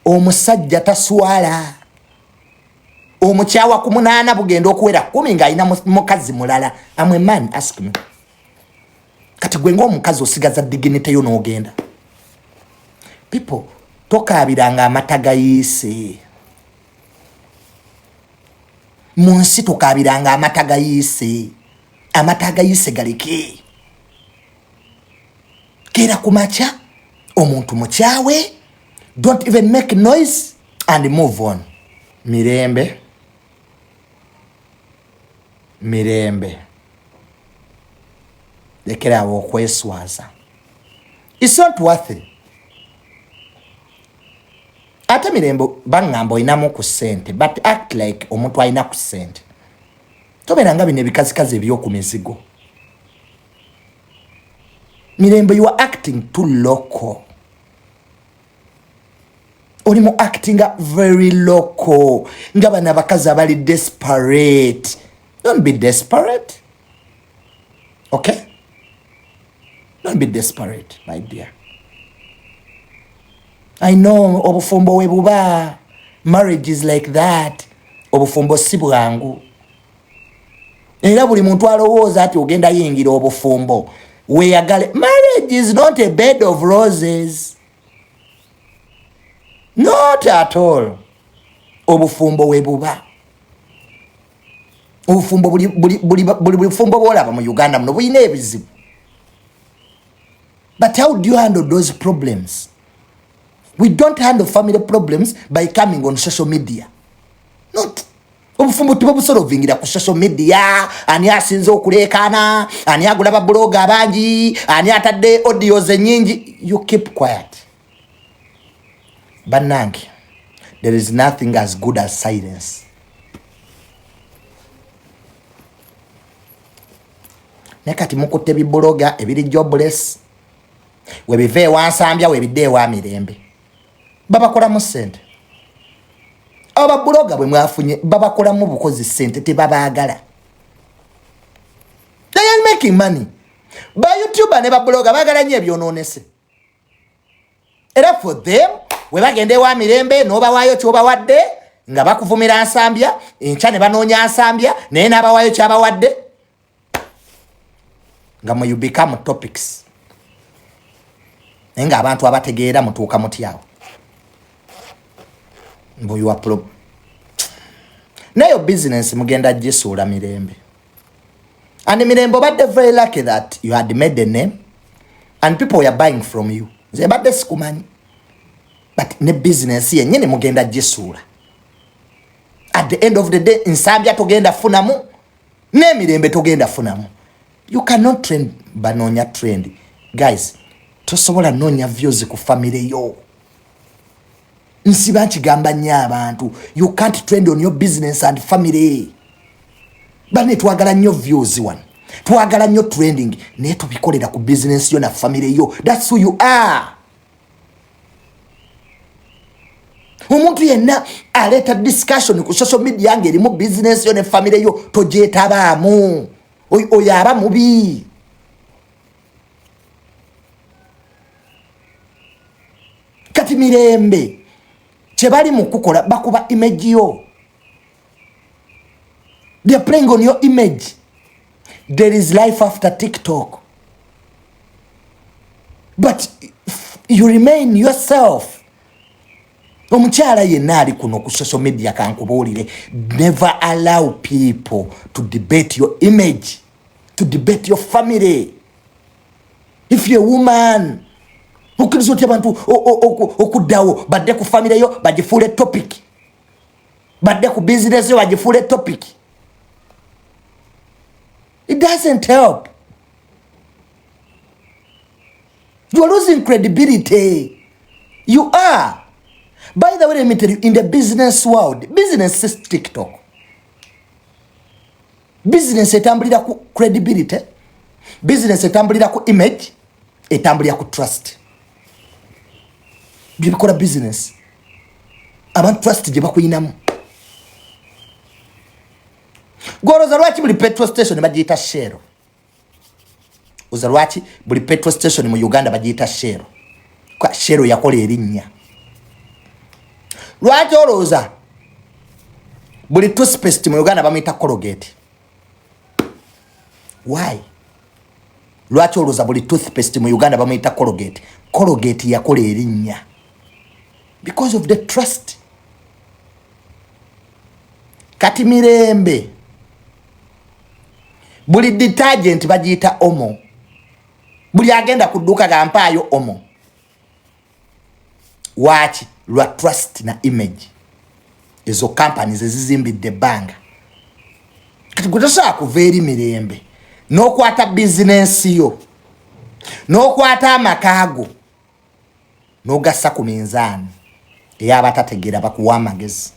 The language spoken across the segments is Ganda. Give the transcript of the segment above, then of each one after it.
Omusajja taswala, omukyawa ku 8, bugenda okuwera 10 ng'alina mukazi mulala. Am a man, ask me. Kati gwe ng'omukazi osigaza dignity yo n'ogenda. People, tokaabiranga amata gayiise mu nsi, tokaabiranga amata gayiise. Amata agayiise galeke. Keera ku makya, omuntu mukyawe, don't even make noise and move on. Mirembe, Mirembe, lekerawo okweswaza. It's not worth it. Ate Mirembe, baŋŋamba olinamu ku ssente, but act like omuntu alina ku ssente. Tobeera nga bino ebikazikazi ebyoku mizigo. Mirembe, you are acting too local. Oli mu actinga very local, nga bano abakazi abali desperate. Don't be desperate, okay? Don't be desperate, my dear. I know obufumbo we buba, marriage is like that. Obufumbo si bwangu, era buli muntu alowooza ati ogenda yingira obufumbo weyagale. Marriage is not a bed of roses, not at all. Obufumbo we buba, obufumbo buli bufumbo bwolaba mu Uganda muno bulina ebizibu, but how do you handle those problems? We don't handle family problems by coming on social media. Not obufumbo tebabusolovingira ku social media. Ani asinze okuleekaana? Ani agula ba blogger abangi? Ani atadde audios enyingi? You keep quiet. Bannange, there is nothing as good as silence. Naye kati mukutte bi blogger ebiri jobless, webiva ewansambya, webidde ewa Mirembe, babakolamu sente. Aba blogger bwe mwafunye babakolamu bukozi sente, tebabaagala. They are making money. Ba YouTuber ne ba blogger baagala nnyo ebyonoonese, era for them we bagenda ewa Mirembe n'obawaayo kyobawadde nga bakuvumira Nsambya, enkya ne banoonya Nsambya naye n'abawaayo kyabawadde, nga mwe you become topics. Naye ng'abantu abategeera mutuuka mutyawo mbu you are pro nayo business mugenda gisuula. Mirembe, and Mirembe, obadde very lucky that you had made a name and people were buying from you. Nze mbadde sikumanyi, but ne business yennyini mugenda gisuula. At the end of the day, Nsambya togenda funamu, n'emirembe togenda funamu. You cannot trend. Banoonya trend. Guys, tosobola noonya views ku family yo. Nsiba nkigamba nnyo abantu, you can't trend on your business and family. Bane, twagala nnyo views wano, twagala nnyo trending, naye tubikolera ku business yo na family yo. That's who you are. Omuntu yenna aleeta discussion ku social media nga erimu business yo ne family yo, tojetabaamu. Oyo aba mubi. Kati Mirembe, kyebali mu kukola, bakuba image yo. They are playing on your image. There is life after TikTok, but you remain yourself. Omukyala yenna ali kuno ku social media, kankubuulire, never allow people to debate your image, to debate your family. If you're a woman, okkiriza otya abantu okuddawo badde ku family yo bagifuule topic, badde ku business yo bagifuule topic? It doesn't help. You are losing credibility. You are. By the way, let me tell you, in the business world, business is TikTok. Business etambulira ku credibility, business etambulira ku image, etambulira ku trust. Byebikola business. Abantu trust gye bakuyinamu. Gwolooza lwaki buli petrol station bagiyita Shell? Oza lwaki buli petrol station mu Uganda bagiyita Shell? Shell yakola erinnya. Lwaki olowooza buli toothpaste mu Uganda bamuyita Colgate? Why? Lwaki olowooza buli toothpaste mu Uganda bamuyita Colgate? Colgate yakola erinnya because of the trust. Kati Mirembe, buli detergent bagiyita Omo. Buli agenda ku dduuka gampaayo Omo. Waaki? Lwa trust na image ezo companies ezizimbidde ebbanga. Kati gwe tosobola kuva eri Mirembe n'okwata bizinensi yo, n'okwata amaka go, n'ogassa ku minzaani ey'abatategeera bakuwa amagezi,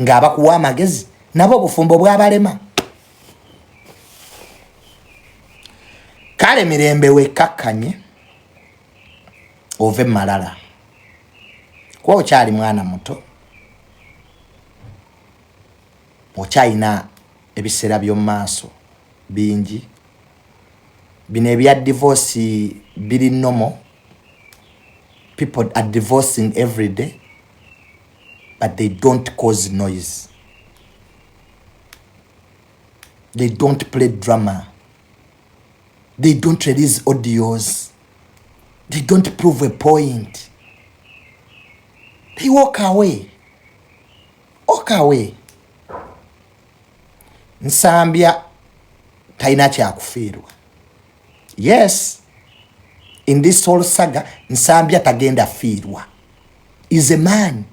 ng'abakuwa amagezi nabo obufumbo bwabalema. Kale Mirembe, wekkakkanye ove malala, kuba okyali mwana muto, okyalina ebiseera by'omu maaso bingi. Bino ebya divorce biri normal. People are divorcing every day, but they don't cause noise, they don't play drama, they don't release audios, they don't prove a point. They walk away, walk away. Nsambya talina kyakufiirwa. Yes, in this whole saga Nsambya tagenda fiirwa, is a man.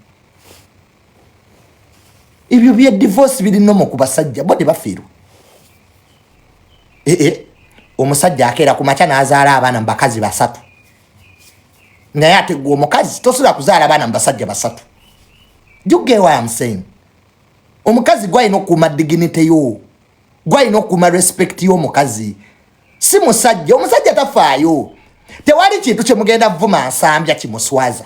Ebyo bya divorce biri normal ku basajja, bo tebafiirwa. Ee, eh, omusajja akeera ku makya n'azaala abaana mu bakazi basatu, naye ate gwe omukazi tosobola kuzaala abaana mu basajja basatu. You get what I'm saying? Omukazi gwalina okukuuma dignity yo, gwalina okukuuma respect y'omukazi, si musajja. Omusajja tafaayo. Tewali kintu kyemugenda vuma Nsambya kimuswaza.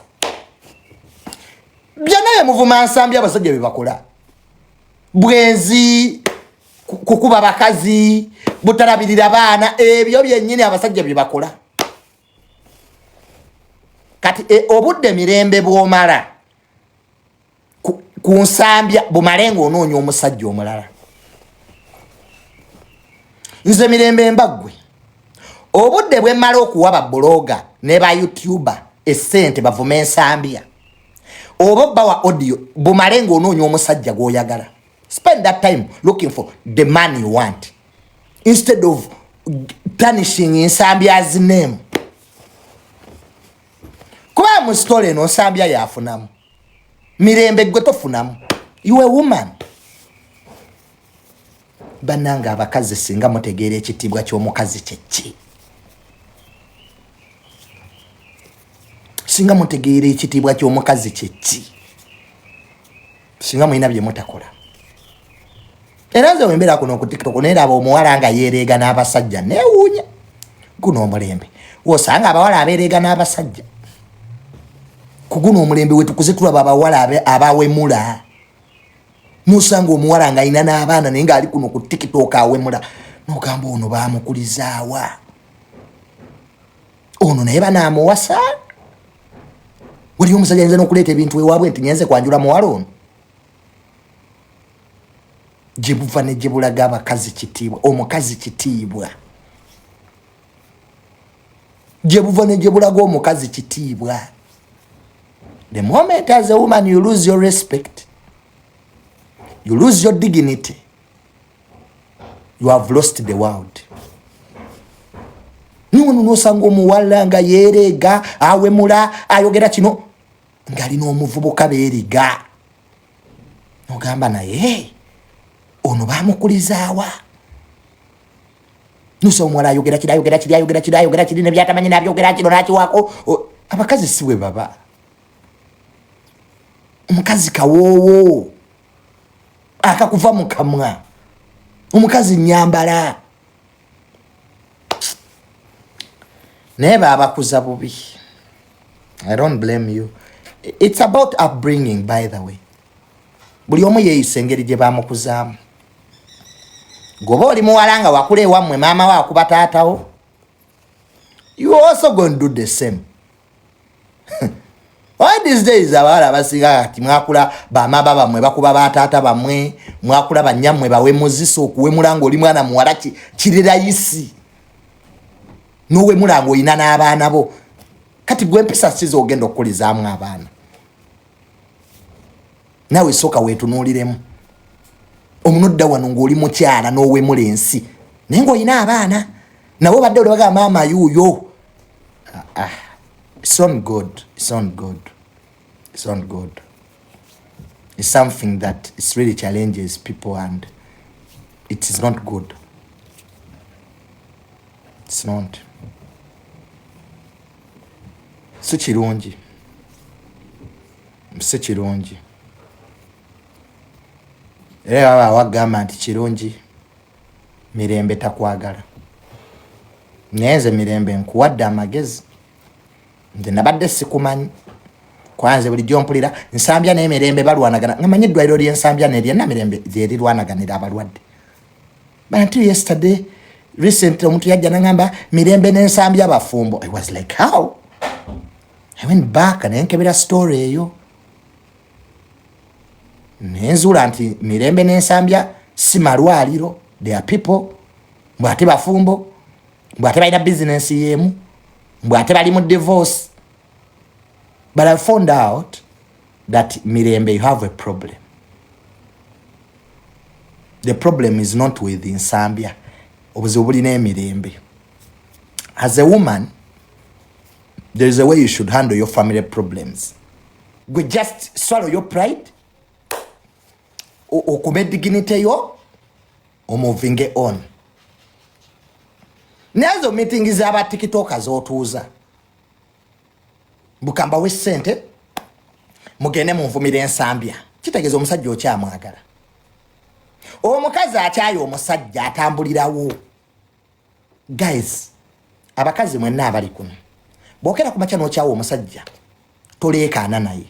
Byonna byemuvuma Nsambya, abasajja byebakola: bwenzi, kukuba bakazi, butalabirira baana. Ebyo byennyini abasajja byebakola. Kati obudde Mirembe bwomala ku Nsambya, bumale ngaonoonya omusajja omulala. Nze Mirembe mbaggwe, obudde bwe mmala okuwa ba blogger ne ba YouTuber essente bavume Ensambya oba obbawa audio, bumale ng'onoonya omusajja gw'oyagala. Spend that time looking for the man you want instead of tarnishing Nsambya's name, kuba mu story eno Nsambya yafunamu, Mirembe gwe tofunamu. You a woman. Bannange abakazi, singa mutegeera ekitiibwa ky'omukazi kyeki, singa mutegeera ekitiibwa ky'omukazi kyeki, singa mulina bye mutakola. Era nze wembeera kuno ku TikTok neraba omuwala nga yeereega n'abasajja, neewuunya. Guno omulembe wosanga abawala abeereega n'abasajja. Ku guno omulembe wetukuze tulaba abawala abawemula. Nosanga omuwala nga alina n'abaana, naye ng'ali kuno ku TikTok awemula, nogamba, "Ono bamukulizaawa? Ono naye banaamuwasa?" Waliyo omusajja ayinza n'okuleeta ebintu ewaabwe nti, "Nyenze kwanjula muwala ono." Gye buva ne gye bulaga, abakazi kitiibwa, omukazi kitiibwa. Gye buva ne gye bulaga, omukazi kitiibwa. The moment as a woman you lose your respect, you lose your dignity, you have lost the world. Nono nosanga omuwala nga yeereega, awemula, ayogera kino, ng'alina omuvubuka beeriga, nogamba, "Naye ono bamukulizaawa?" Nosa omuwala ayogera kiri, ayogera kiri, ayogera kiri, ayogera kiri, nebyatamanyi nabyogera kino nakiwaako. Abakazi si bwe baba. Omukazi kawoowo akakuva mu kamwa, omukazi nyambala. Naye babakuza bubi. I don't blame you. It's about upbringing, by the way. Buli omu yeeyisa engeri gye bamukuzaamu. Goba oli muwala nga wakula ewammwe maama we akuba taatawo, you also going to do the same. Why these days abawala abasinga kati mwakula bamaba bamwe bakuba bataata bamwe, mwakula banyammwe bawemuzisa. Okuwemula nga oli mwana muwala kiri rayisi, nowemula nga olina n'abaana bo. Kati gwe empisa si zogenda okukulizaamu abaana? Naawe sooka weetunuuliremu. Omunodda wano ng'oli mukyala n'owemula ensi, naye ng'olina abaana nabo badde olebaga maama yuuyo. Ah, ah. It's not good, it's not good, it's not good. It's something that is really challenges people and it is not good. It's not, si kirungi, si kirungi. Era baba wagamba nti kirungi, Mirembe takwagala. Naye nze Mirembe nkuwadde amagezi. Nze nabadde sikumanyi, kwanze bulijjo mpulira Nsambya n'Emirembe balwanagana, nga manyi eddwaliro ly'Ensambya neryenamirembe lyerirwanaganira abalwadde. But until yesterday, recently, omuntu yajja nagamba Mirembe n'Ensambya bafumbo. I was like, how? I went back nenkebera story eyo, nenzuula nti Mirembe n'Ensambya si malwaliro, they are people. Mbw ate bafumbo, mbw ate balina bizinensi y'emu, mbw ate bali mu divorce. But I found out that Mirembe, you have a problem. The problem is not with Nsambya, obuzibu bulina Emirembe. As a woman, there is a way you should handle your family problems. Gwe just swallow your pride, okume dignity yo, omovinge on. Naye ezo meeting z'aba TikToka z'otuuza, bukambawe sente mugende munvumira Ensambya, kitegeeza omusajja okyamwagala. Omukazi akyaye omusajja atambulirawo. Guys, abakazi mwenna abali kuno, bwokera ku makya n'okyawa omusajja, toleekaana naye,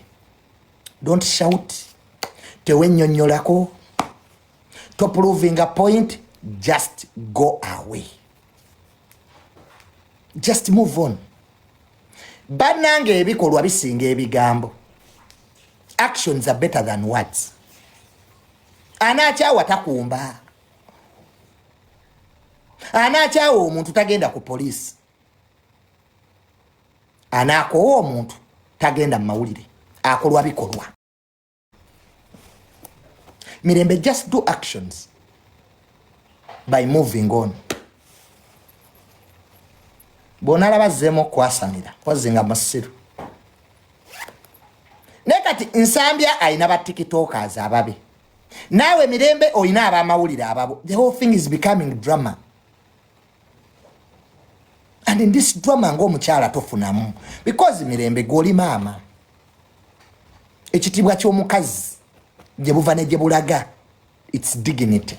don't shout, tewennyonnyolako, toprovinga point, just go away, just move on. Bannange, ebikolwa bisinga ebigambo. Actions are better than words. Anaakyawa takumba, anaakyawa omuntu tagenda ku poliisi, anaakowa omuntu tagenda mu mawulire, akolwa bikolwa. Mirembe, just do actions by moving on. Bwonalaba azzeemu okwasamira wazinga musiru. Naye kati Nsambya alina ba TikTokers ababe, naawe Mirembe olina abamawulire ababo. The whole thing is becoming drama, and in this drama ngaomukyala tofunamu, because Mirembe gwoli maama. Ekitiibwa ky'omukazi gye buva ne gye bulaga, its dignity.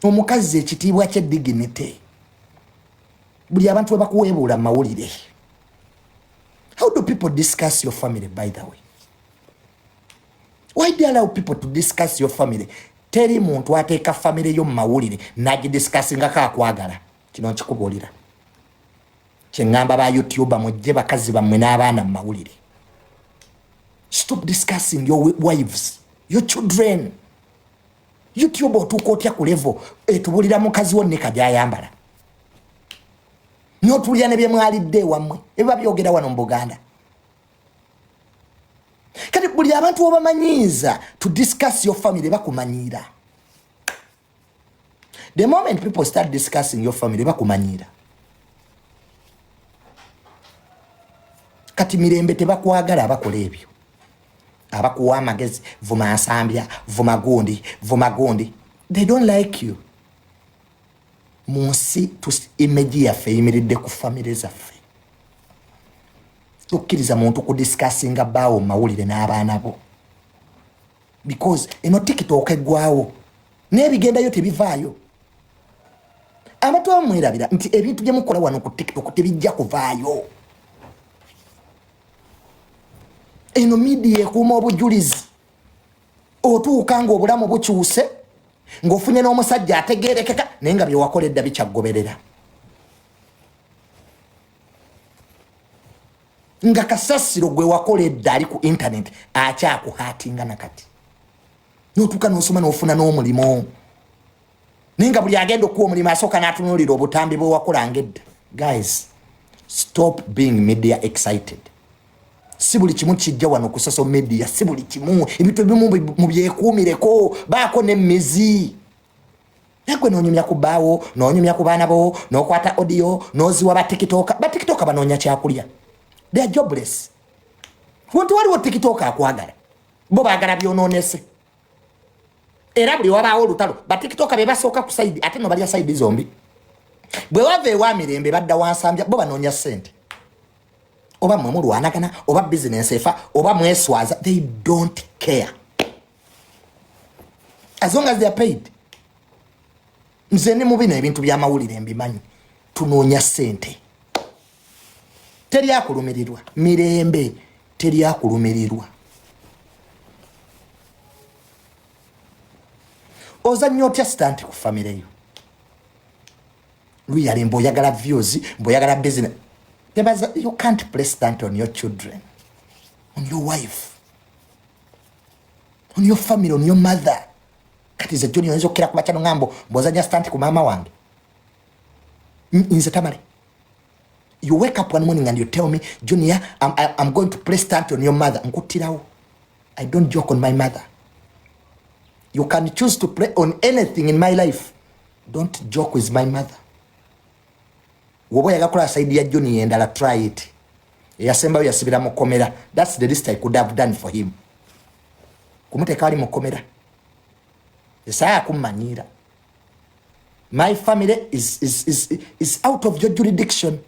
Omukazi ekitiibwa kye dignity. Buli abantu bwe bakuweebuula mu mawulire, how do people discuss your family? By the way, why do you allow people to discuss your family? Teri muntu ateeka family yo mu mawulire nagidiscussingako akwagala. Kino nkikubuulira. Kyeŋŋamba ba YouTuber, mujje bakazi bammwe n'abaana mu mawulire. Stop discussing your wives, your children. YouTube otuuka otya ku level etubulira mukazi wo nika gyayambala, notulira ne byemwalidde ewammwe ebiba byogera wano mu Buganda? Kati buli abantu obamanyiiza to discuss your family, bakumanyiira. The moment people start discussing your family, bakumanyiira. Kati Mirembe tebakwagala abakola ebyo, abakuwa amagezi, vuma Nsambya, vuma gundi, vuma gundi. They don't like you. Mu nsi image yaffe eyimiridde ku famire zaffe. Tokkiriza muntu kudiscussinga bbaawo mawulire n'abaana bo, because eno TikTok eggwawo n'ebigendayo tebivaayo. Abantu abamu mwerabira nti ebintu bye mukola wano ku TikTok tebijja kuvaayo. Eno media ekuuma obujulizi. Otuuka ng'obulamu bukyuse, ng'ofunye n'omusajja ategerekeka, naye nga byewakola edda bikyagoberera. Nga kasasiro gwe wakola edda ali ku internet akyakuhatinga nakati. Notuuka nosoma, nofuna n'omulimu, naye nga buli agenda okuwa omulimu asooka n'atunuulira obutambi bwe wakolanga edda. Guys, stop being media excited. Si buli kimu kijja wano ku social media, si buli kimu. Ebintu ebimu mubyekuumireko, baako n'emmizi. Nagwe nonyumya ku bbaawo, nonyumya ku baana bo, nokwata audio noziwa batikitoka. Batikitoka banoonya kyakulya, they are jobless. Nti waliwo TikToker akwagala, bo baagala byonoonese. Era buli wabaawo olutalo, batikitoka be basooka ku side, ate no balya side zombi. Bwe wava ewa Mirembe, badda wansambya. Bo banoonya ssente, oba mwe mulwanagana, oba bizinensi efa, oba mweswaza, they don't care as long as they are paid. Nze ne mu bino ebintu by'amawulire mbimanyi, tunoonya ssente. Teri akulumirirwa Mirembe, teri akulumirirwa. Ozannya otya stunt ku famire yo? Luyale mbu oyagala views, mbu oyagala business. Tebaza, you can't play stunt on your children, on your wife, on your family, on your mother. Kati ze Joni oyinza okukira ku bakyano ngambo mbwozanya stunt ku maama wange. Nze Tamale, you wake up one morning and you tell me, "Junior, I'm going to play stunt on your mother," nkuttirawo. I don't joke on my mother. You can choose to play on anything in my life, don't joke with my mother. Woba oyagala kola side ya Junior endala, try it. Eyasembayo yasibira mu kkomera. That's the least I could have done for him, kumuteeka ali mu kkomera. Esaaya kummanyiira. My family is out of your jurisdiction.